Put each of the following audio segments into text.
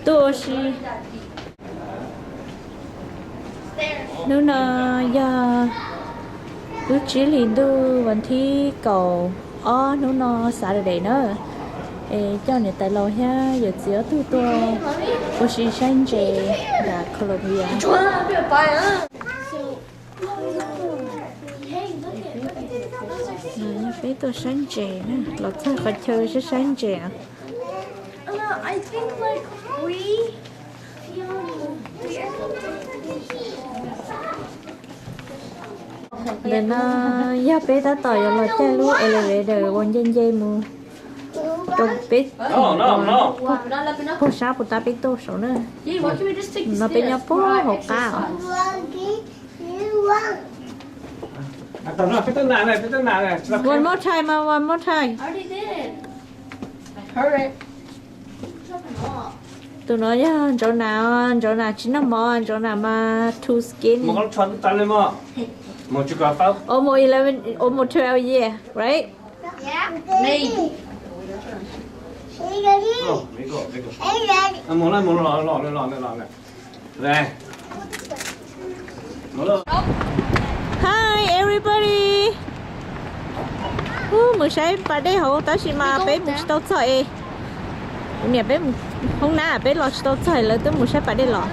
Tuaj ua si. Hnub no yog lub tsib hlis ntuj vas thib kaum ob, hnub no Saturday na. Es coj niam tais laus thiab yawm txiv ob tug tuaj ua si saib ntses nram Colombia. Peb tuaj saib ntses na, los txog qhov chaw saib saib ntses. Ntawm no yog peb tab tom yuav los caij lub elevator uas nce nce mus rau peb puag sab puag ta peb tuaj saud na. No peb nyob puag hauv qab os. One more time, one more time. Tus no yog Ntsauv Nas, Ntsauv Nas tsis noj mov, Ntsauv Nas mas too skinny. Almost eleven, almost twelve year, right? Hi everybody. Mus saib pas dej hauv tab sis mas peb mus tsis tau txog es. Kuv niam peb mus hoob nab peb los tsis tau txog es lawv twb mus saib pas dej los.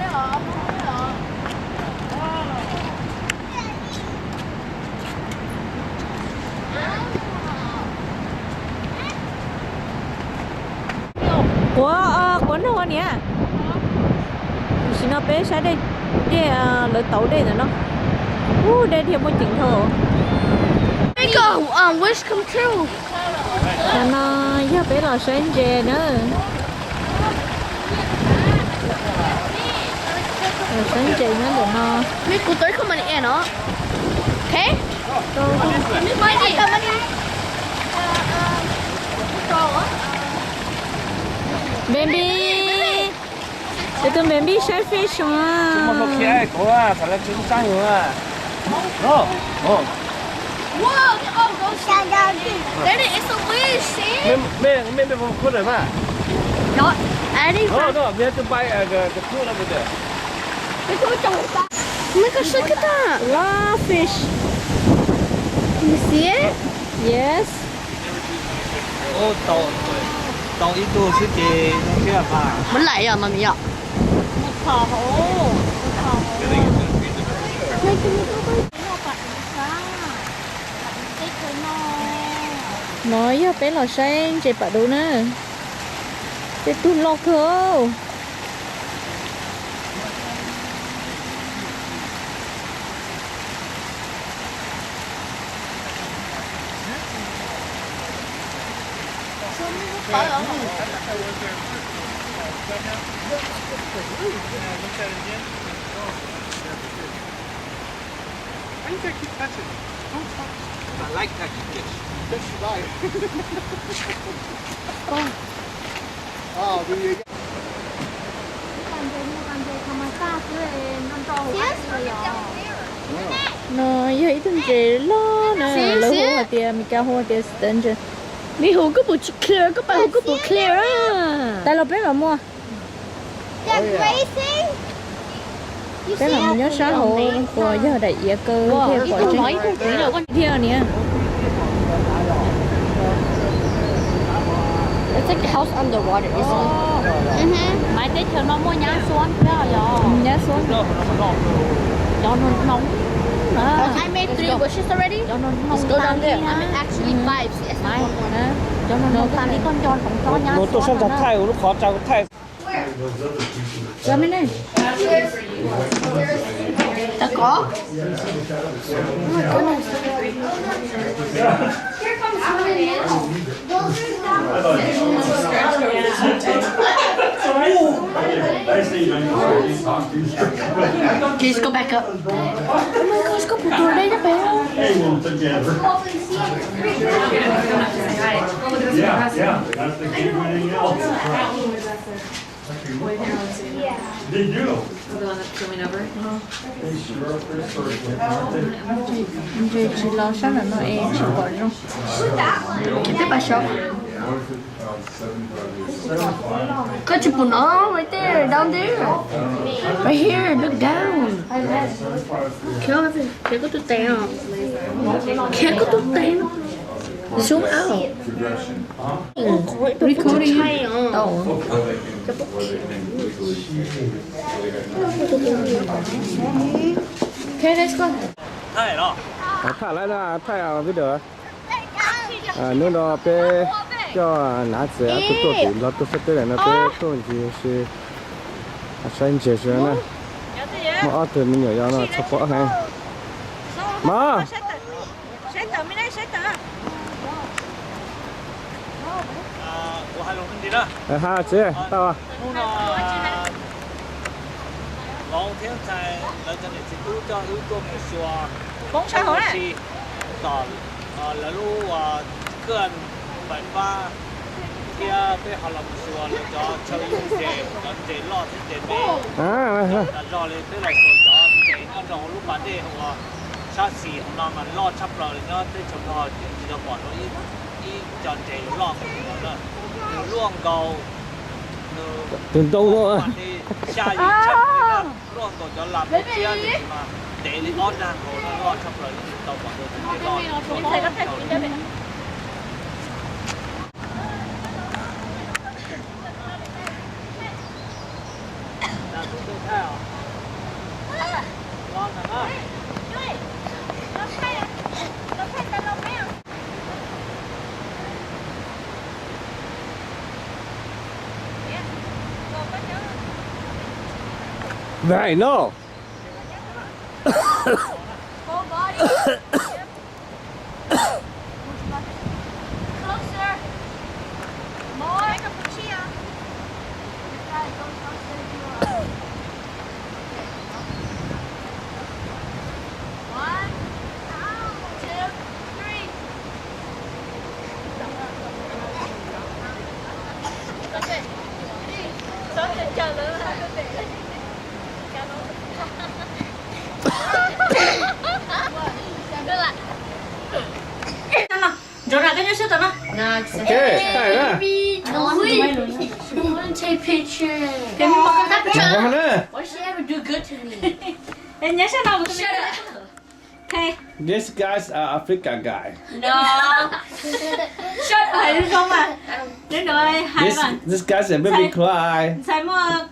Quav, quav noog niam. Tam sim no peb saib dej, dej, lawv tauv dej ntawm no. Ub, dej dhia muaj ceem dhau. Ntawm no yog peb los saib ntses na. Los saib ntses nyob ntawm no. Baby, yog tus baby saib fish. Lots of fish. You see it? Yes. Tau ib tug xwb ces muab laim yom, mas yom. No yog peb los saib ntses pam duv na. Tej tug loj kawg. Why do you keep touching it? Don't touch. 'Cause I like touching fish. Fish you like. No yog ib tug ntses loj na, lawv hu hais tias, Meskas hu tias sturgeon. Vim hu koj puas tsis clear, koj pab hu koj puas clear a? Tais los peb mam muaj. Peb mam mus nyob sab hauv uas yog daim iav kaw thiaj pom tseeb thiab niam. It's like the house underwater, isn't it? Mas teb chaws no muaj nyab xuab thiab yog? Nyab xuab. Cov no no. I made three wishes already. Cov no no. Let's go down there. I'm actually five. See, it's not one more. Cov no no tas li koj nco hloov tsob nyab xuab no na. Thaij lub qhov tsa thaij. Tau kov. Okay, let's go back up. Oh my gosh, koj puas tuag deb nyob pem? Ntses tsis los sab nram no es tsis pom zoo. Kev peb pas saud. Koj tsis pom no, right there, down there. Right here, look down. Khiav, khiav koj tus tes os. Khiav koj tus tes no. Zoom out. Recording. Tau. Okay, let's go. Thaij lawm na, thaij video. Hnub no peb coj nav txiv tuaj tuaj tim Nplog tuaj sab teb lawm no peb tuaj ncig si, saib ntses si na. Muaj ob tug me nyuam yaus no txhua pom heev. Mog. Ha txiv tau. Vauv thiab ntxhais lawv cov niam txiv tub coj wb tuaj mus xyuas si tom lawv lub kawj fais fab thiab peb ho los mus xyuas lawv cov chaw ntses, cov ntses loj thiab ntses me. Zog li peb los xyuas cov ntses nyob rau hauv lub pas dej uas sab xis hauv no mas loj tshaj plaws li nyob teb chaws Nplog ces tsis tau pom tau ib co ntses loj npaum li no na. Nws luaj nkaus, nws tus ntoo pas dej xya yim tshaj plaws, luaj nkaus cov las pub tsiab ntawd mas ntev li ob dag nkaus na, loj tshaj plaws li tsis tau pom tus ntses loj. Right, no. Closer. More. One, two, three. Ntsoov zam koj nyob sab tod no. Ok, thaij na. Take picture. Nyob sab no. Shut up. Okay. These guys are Africa guy. No. Shut up. This, this guy's a baby cry. Ntxhais muaj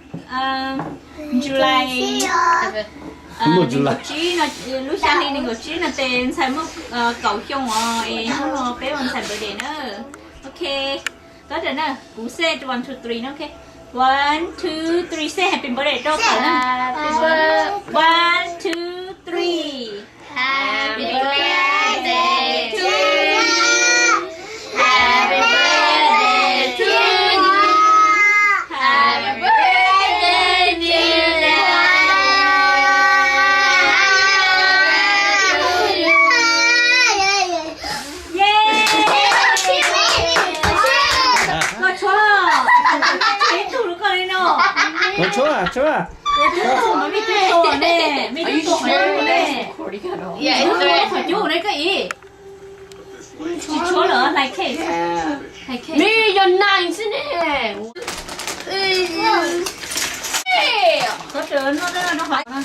July, muaj July, lub xya hli nees nkaum tsib no ces ntxhais muaj kaum xyoo os, es hnub no peb ua ntxhais birthday na. Ok, tos na, kuv say one two three na, ok. One two three, say happy birthday rau thaum na. One two three. Happy birthday to you. Happy birthday to you. Happy birthday, dear Dad. Yay! Koj tshuav, tshuav ib tug rau koj li no. Koj tshuav, tshuav. Koj tshuav, me tub tuag ne, me tub tuag ne. Qhov cub ne koj ib. Tsis tshuav lawm, hlais cake. Me yog nine xwb ne. Qhov tseem noj rau hov.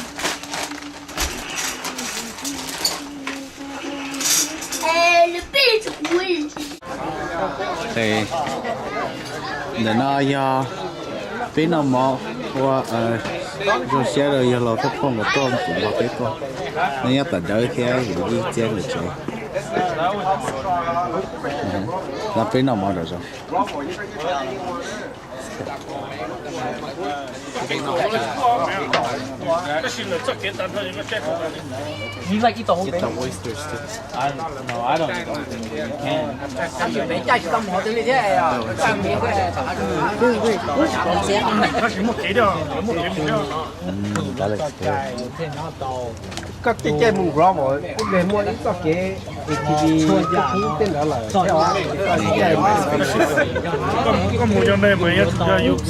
Ntawm no yog peb noj mov ua zoo siab rau yawg laus Thoj Phooj uas tuaj nrog peb tuaj. Nws nyob tom Dawb thiab yim yij txiab nws tsev. No peb noj mov nram zoov. Koj tej caij mus Nplog mas kuj muaj ib txoj kev A T V, koj pub tej ntawd lawm. Koj mus yog ne mas yog yus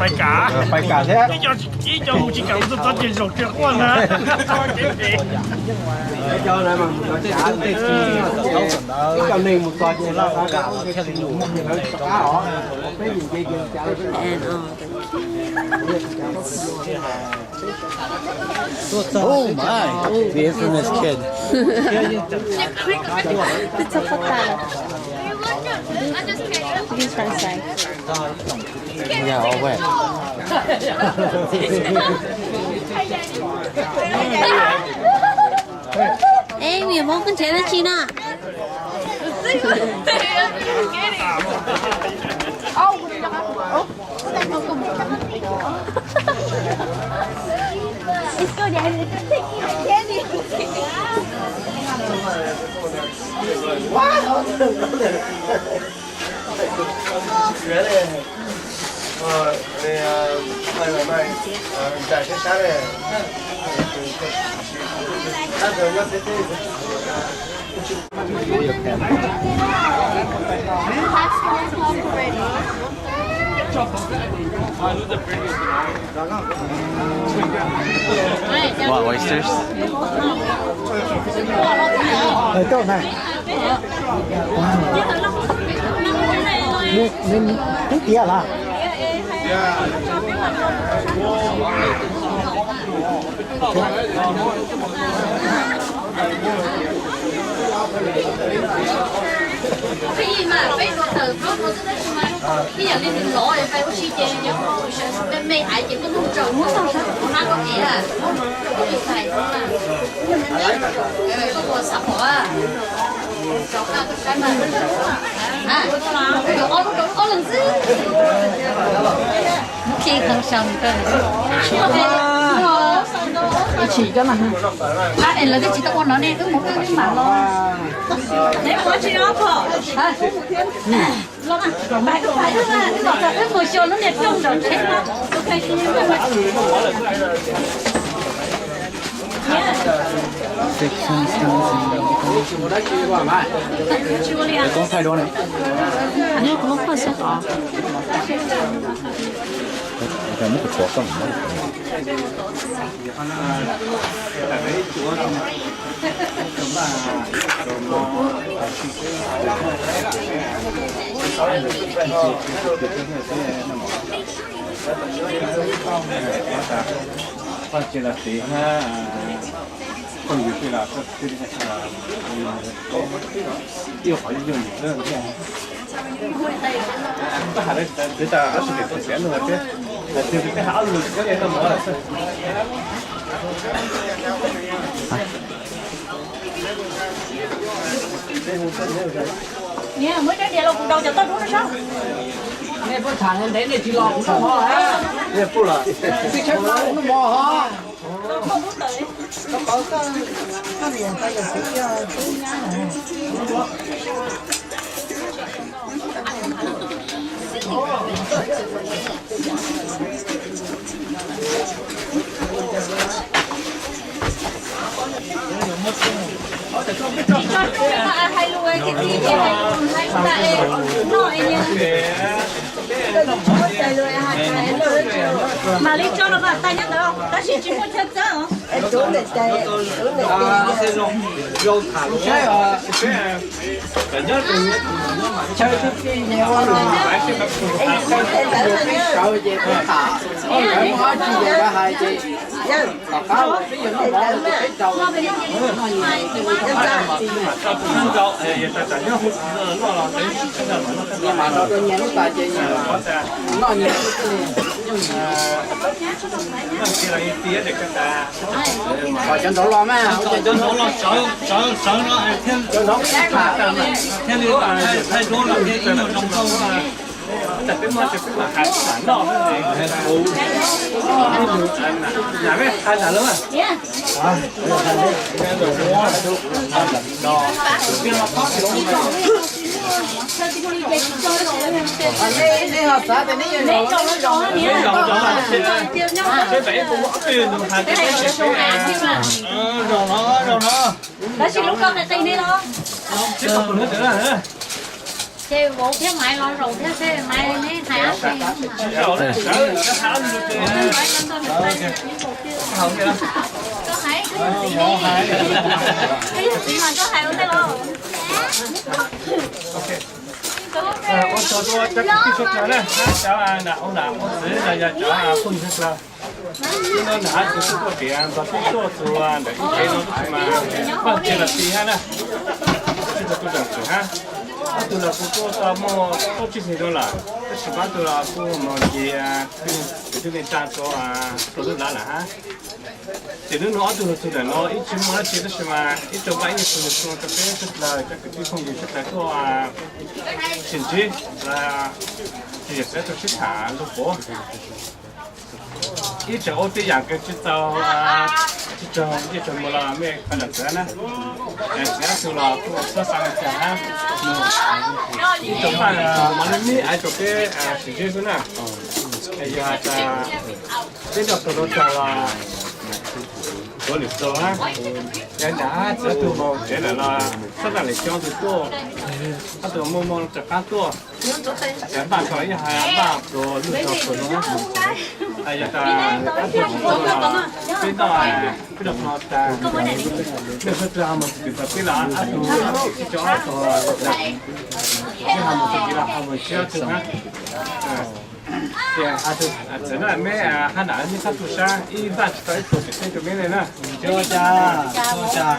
pais kam, pais kam thiab. Ib co mus tsis kam txog txog ces zaum Cov no mas mus txog xyab, ib co neeg mus txog ces lawv thiaj li mus mus lawv rov qab os. Peb mus nce ces xyab lawv peb los. Oh my, the infamous kid. Twb txhob pob tag lawm. Ib pliag tag xais. Yeah, all wet. Ê, Nguyễn Mông con chén nó chi nè. What, oysters? Twb tiav lawm. Lawv twb tsis tau ua no ne, wb mus wb mam los. Wb mus xyuas lub niag rooj nram tsev no. Niam, muab cov diav los kuv daus cov toj dub no saib. Nej puab tham ntev nej tsis los kuv noj mov. Nej puab los, tsis tshawb plaub kuv noj mov hos. Mam li tso los mas tas nyob ntawd tab sis tsis muaj chaw txawb. Chaw twb txij nyob ua no, sawv ces kuv tham, lawv muaj dab tsi ces lawv hais ces tom qab uas peb yuav noj mov ces peb rau noj nyias, noj nyias, nyias mas rau rau nyias lub tas ces nyias noj nyias xwb, noj nyias. Kom cov nraud los mas, cov nraud los sawv, sawv, sawv no, cov nraud thiaj li thaij duab los thiaj ib nyuag zoo nkauj. Tab sis lub ko qis qis li los. Ces vauv thiab Maiv los zaum thiab, Maiv neb hais dab tsi? Ua tsaug rau cov kwv tij suav dlawg na, cov nam ua nam ua txiv los yog cov phooj ywg suav dlawg. Hnub no nam tus tub tuaj tiav nrog tub tuaj txug ntawm ib tsev no tab sis mas paj tsev los ti hab na, tsis tau tub zeem txim hab. Ob tug los kuv kuj tau muaj tau tsib xees rau lawm, tab sis pab tug los kuj moog nce kwv tij neej tsaa rua lub lav lawm hab. Ces hnub no ob tug lug txug ntawm no ib tsis muaj dab tsi tab sis mas ib tsoom paj ib tug txhua rau peb suav dlawg cov kwv tij phooj ywg suav dlawg tuaj sib ntsib, tsis yog txawv rau sib tham lug puav. Ib tsoom ua tej yaam kws tsis txaus, tsis tsaug ncej tsaug muag los mej qha zam txim na. Txiv tug los kuj txhob xaav le caag hab. Ib tsoom paj mov le mib aiv rau peb sib ntsib xwb na. Yog has tas peb nrog tug rau tsaug los tuav lwm txug hab. Yog nrag txiv tug moog tsev lawm los txhob nrag lwm coob tug tuaj, ob tug moog moog rov qaab tuaj. Npaj tau ib yam npaj pluas lug tau pluas lug. Yog tas ob tug tsis tau los peb noj peb noj hlo tas, nej suav dlawg ho moog txug tim txog peb los ob tug, tsis tso ob tug, peb ho moog txug tim los ho moog tsib ob tug hab. Ces txawm no meb hab nam meb txhob tu sab, ib npaj tsis tau ib pluas tseem tseg rua meb le na. Ua cas, ua cas,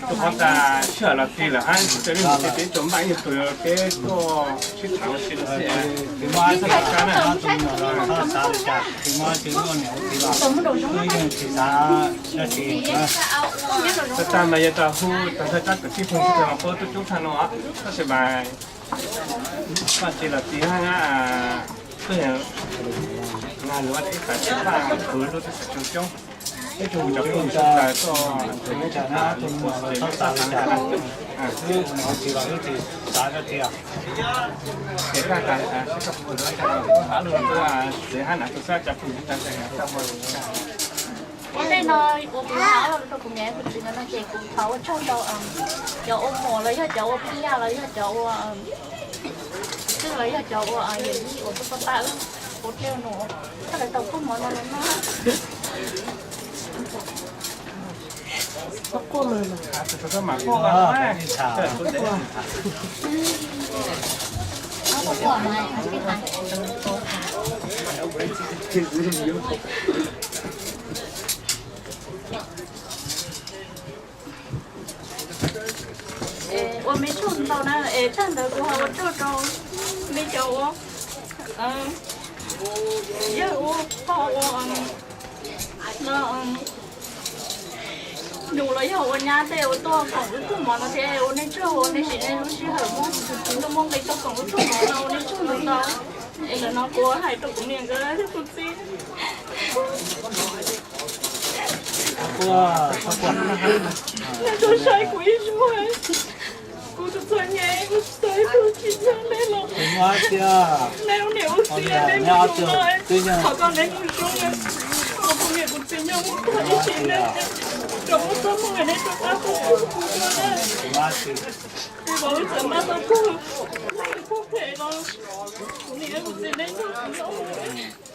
rua qhov tas sij hawm los tig lawm hab, tsis tau le moog ces peb tsuas npaj ib nyuag tug peb tuaj sib tham ua si no xwb. Tsis muaj dab tsi, tsis muaj dab tsi, tsis muaj niam ua txiv los wb yeej tsis xav dab tsi. Tag tag mas yog tas hu tag nrho cov kwv tij phooj ywg los puab tuaj coob tshaj no, tab sis mas paj tsev los ti hab, tuaj yog nag lug ib xav tsis paj tug lug tub xav coob coob. Ib tug cov phooj ywg suav dlawg tuaj, tug neb tsa na, tug neb tsa na, tsis xav dab tsi. Ces koj tas sib koj phooj ywg, koj has lug rau txiv hab nam tug xab cov phooj ywg tag tag. Ua ntej no uas kuv has lus rau kuv niam kuv txiv no no ces kuv thov ua tsaug rau cov ua muam los yog cov ua phij yaj los yog cov ua kwv tij los yog cov ua yawm yij uas tuaj pab pab wb ua dlej ua num, koj lawv tau koob mov no los noj. Ua me tsaug ntau na, es tag ntawd kuv ho ua tsaug rau me cov ua, yawg ua, pog ua, no, nus los yog ua nyab tej uas tuaj koom wb tug mov no thiab ua nej tsaug, ua nej siv nej lub sij hawm muab, tuaj muab nqi tuaj koom wb tug mov no ua nej tsaug ntau ntau. Es ntawm no kuv hais rau kuv niam nkawd thiab kuv txiv. Nej tsuas saib kuv ib zaug, kuv txhua txhua nyem kuv tsis tau ib tug tsim nyog nej los. Nej ua niam ua txiv nej mus zoo no, thov kom nej mus zoo, kuv niam kuv txiv nyob mus tag ib sim neej, rau muab txoj hmoo nej rov qab pub kuv dua na. Vim vauv wb txawm npaj tau pug, pug phem los kuv niam kuv txiv nej nrog kuv nyob mus.